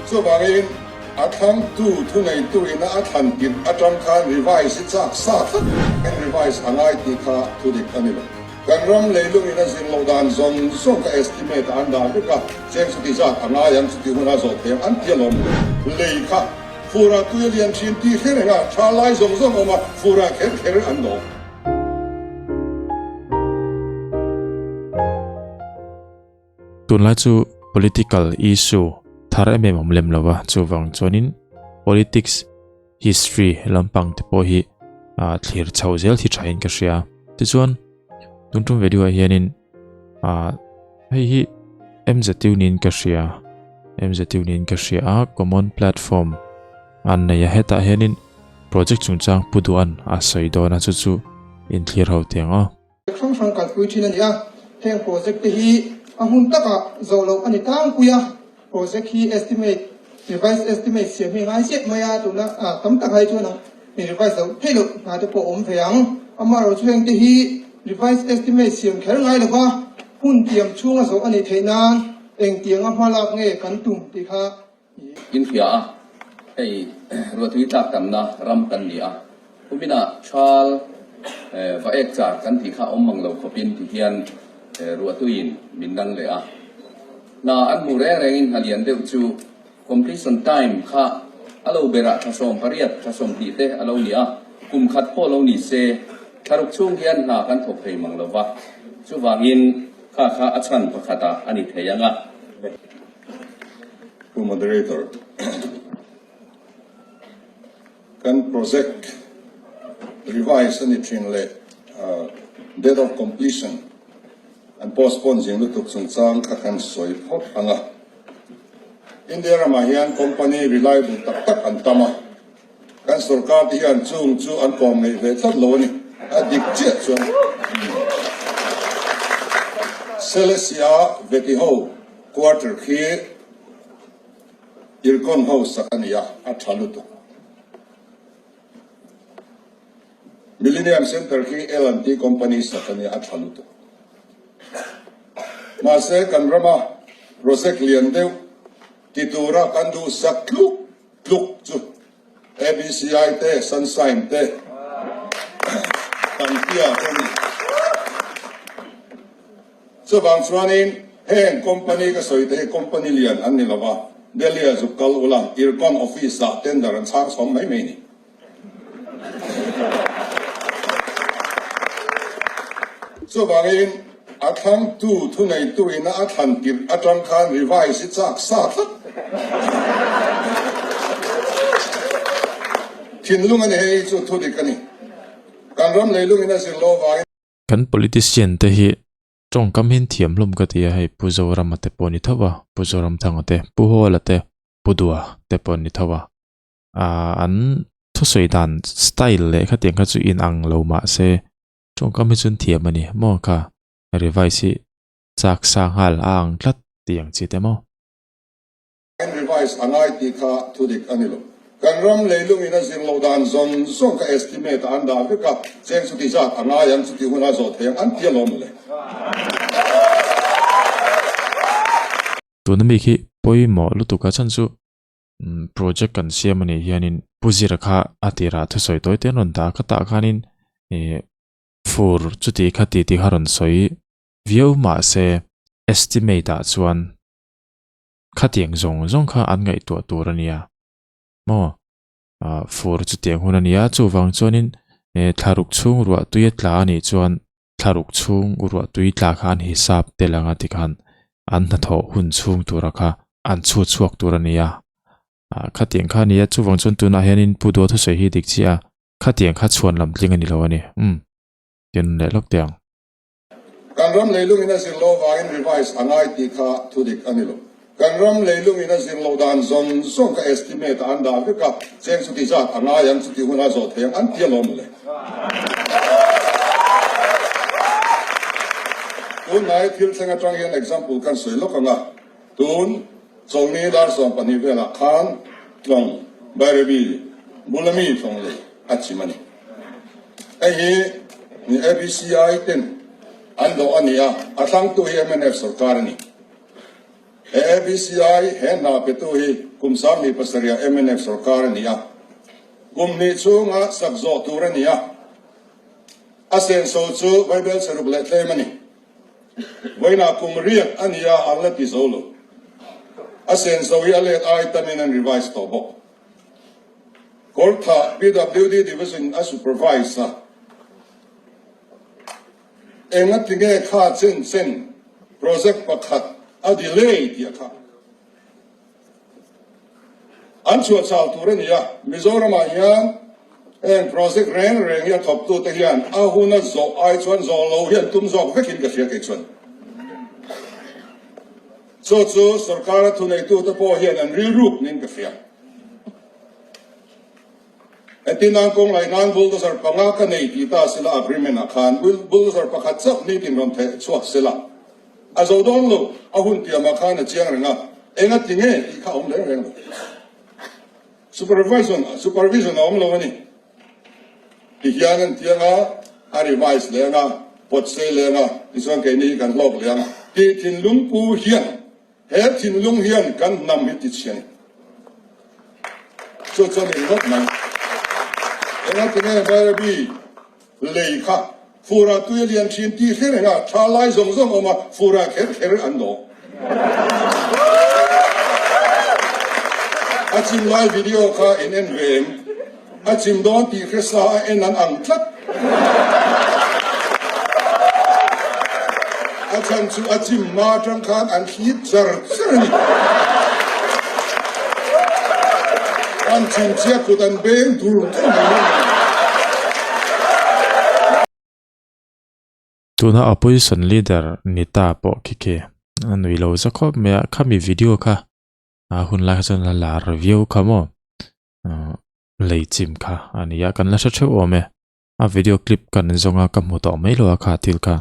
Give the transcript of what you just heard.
Chuvangin a thlangtu thuneitu ina a thlan tirh atang khan revise hi chak sa tlat in revise a ngai tih kha thudik a ni lo. Kan ram leilungin a zir loh dan zawng zawng kha estimate ah an dah vek a, cheng chuti zat a ngai ang chuti huna zawh thei ang an ti alawm le. Lei kha fur ah tui a lian thin tih hre reng a, tha lai zawng zawng awm a, fur ah kher kher an dawh. Tunlai chu political issue thar em em awm lem lo a, chuvang chuanin politics history lampang te pawh hi ah thlir chho zel thi thain ka hria. Tichuan tun tum video ah hianin ah hei hi MZU niin ka hria, MZU niin ka hria a common platform an nei a hetah hianin project chungchang pu duh an a sawi dawn a chu chu inthlir ho tiang aw. Hrang hrang kalpui thin a ni a, heng project te hi a hmun takah zawh loh a ni tlangpui a, project hi estimate, revise estimate siam hi a ngai chiah mai a, tuna tam tak hai chuan ang revise loh theih loh hna te pawh a awm ve ang. Amaherawhchu chu heng te hi revise estimate siam kher ngai lova hun tiam chhunga zawh a nih theih nan engtianga hma lak nge kan tum tih kha Inhria a, hei ruahtui tlak tamna ram kan ni a, kuminah thal va ek char kan tih kha awm mang lo khawpin ti hian ruahtuiin min dang leh a. Hna an hmuh reng rengin hna lian deuh chu completion time kha a lo berah thla 18, thla 20 te a lo ni a, kum khat pawh lo ni se thlaruk chhung hian hna kan thawk thei mang lo va, chuvangin kha kha a chhan pakhatah a ni thei ang a. Pu Moderator, kan project revise a ni thin leh date of completion an postpone zing lutuk chungchang kha kan sawi phawt ang a. India ramah hian company reliable tak tak an tam a, kan sorkar te hian chung chu an kawm ngeih ve tlat lo a ni. A dik chiah chuan Selesia veti ho Quarter khi Ircon ho sak a ni a, a tha lutuk. Millennium Centre khi L&T company sak a ni a, a tha lutuk. Mahse kan rama project lian deuh ti tura kan duh sak tluk tluk chu ABCI te, Sunshine te, Tangtia te a ni. Chuvang chuanin heng company ka sawi te hi company lian an ni lova, Delhi ah zuk kal ula, Ircon office ah tender an chhang chhawm mai mai ni. Chuvangin a thlangtu thuneitu ina a thlan tirh atang khan revise hi chak sa tlat. Thinlung a ni hei chu thudik a ni. Kan ram leilungin a zir lo vangin. Kan politician te hi tawngkam hian thiam hlawm ka ti a, hei Pu Zorama te pawh a ni tho a, Pu Zoramthanga te, Pu Hawla te, Pu Dua te pawh an ni tho a. Aaa an thusawi dan style leh khatiang kha chu inang lo mah se tawngkam hi chuan thiam a ni maw kha revise hi chak sa nghal a ang tlat tih ang chi te maw. Revise a ngai tih kha thudik a ni lo. Kan ram leilungin a zir loh dan zawng zawng kha estimate ah an dah vek a, cheng chuti zat a ngai ang, chuti hun a zawh thei ang an ti alawm le. Tuna mi khi pawimawh lutuk a chhan chu project kan siam a nih hianin Pu Zira kha a tirah thusawi tawi te an rawn dah a, khatah khanin ih fur chuti khati tih kha rawn sawi viau mahse estimate ah chuan Khatiang zawng zawng kha an ngaihtuah tur a nia maw? Ah, fur chutiang hun a nia, chuvang chuanin eh thlaruk chhung ruah tui a tla a nih chuan thlaruk chhung ruah tui tla kha an hisap tel ang a tikhan an hnathawh hun chhung tura kha an chhut chhuak tur a nia. Ah, khatiang kha a nia, chuvang chuan tunah hianin Pu Dua thusawi hi dik chiah a, khatiang kha chhuan lam tling a ni lo a ni. Umm, tin leh lawk teh ang. Kan ram leilungin a zir loh vangin revise a ngai tih kha thudik a ni lo. Kan ram leilungin a zir loh dan zawng zawng kha estimate ah an dah vek a, cheng chuti zat a ngai ang, chuti hun a zawh thei ang an ti alawm le. Tunhnai thil thleng atang hian example kan sawi lawk ang a, tun chawlni dar 12 velah khan tlawng Bairabi bula mi tlawng lei a chim a ni. Hei hi ni ABCI ten an dawh a ni a, a thlangtu hi mnf sorkar a ni. He ABCI he hna petu hi kum 27 ah mnf sorkar a ni a, kum hnih chhunga sak zawh tur a ni a, a senso chu vaibel saruk leh tlem a ni. Vawiinah kum riat a ni a, an la ti zo lo. A senso hi a let ai tamin an revise tawh bawk. Kawrthah PWD Division a supervise a. Engatinge kha chen chen project pakhat a delay tih a kha an chhuah chau tur a ni a. Mizoramah hian heng project reng reng hi a thawktute hian a huna zawh ai chuan zawh lo hi an tum zawk vekin ka hria kei chuan. Chu chu sorkara thuneitute pawh hian an rilruk niin ka hria. Engtin nan kawng laih nan bulldozer panga ka nei tih ta sela agreement ah khan bulldozer pakhat chauh nitin rawn theh chhuak sela a zo dawn lo, a hun tiam ah khan a chiang reng a, enga ti nge tih kha a awm reng reng lo. Supervision supervision a awm lo a ni. Ti hian an tiang a, a revise leh ang a, pawt sei leh ang a, tichuan keini hi kan hlawk leh ang tih thinlung pu hian He thinlung hian kan hnam hi tichhe a ni. Chu chuan in rawt mai. Engatinge Bairabi lei kha fura tui a lian thin tih hre reng a, tha lai zawng zawng awm a, fura kher kher an dawh. A chim lai video kha in en ve em? A chim dawn tih hre sa a en an ang tlat. A chhan chu a chim hma atang khan an thlir char char a ni. An chim chiah kut an beng dur dur mai mai a ni. Tuna opposition leader ni ta pawh khi khi a nui lo za khawp mai a, khami video kha a hun lai kha chuan a lar viau kha maw. Lei chim kha a ni a, kan la hre theuh awm e. A video clip kan zawng a, ka hmu tawh mai lo a kha thil kha.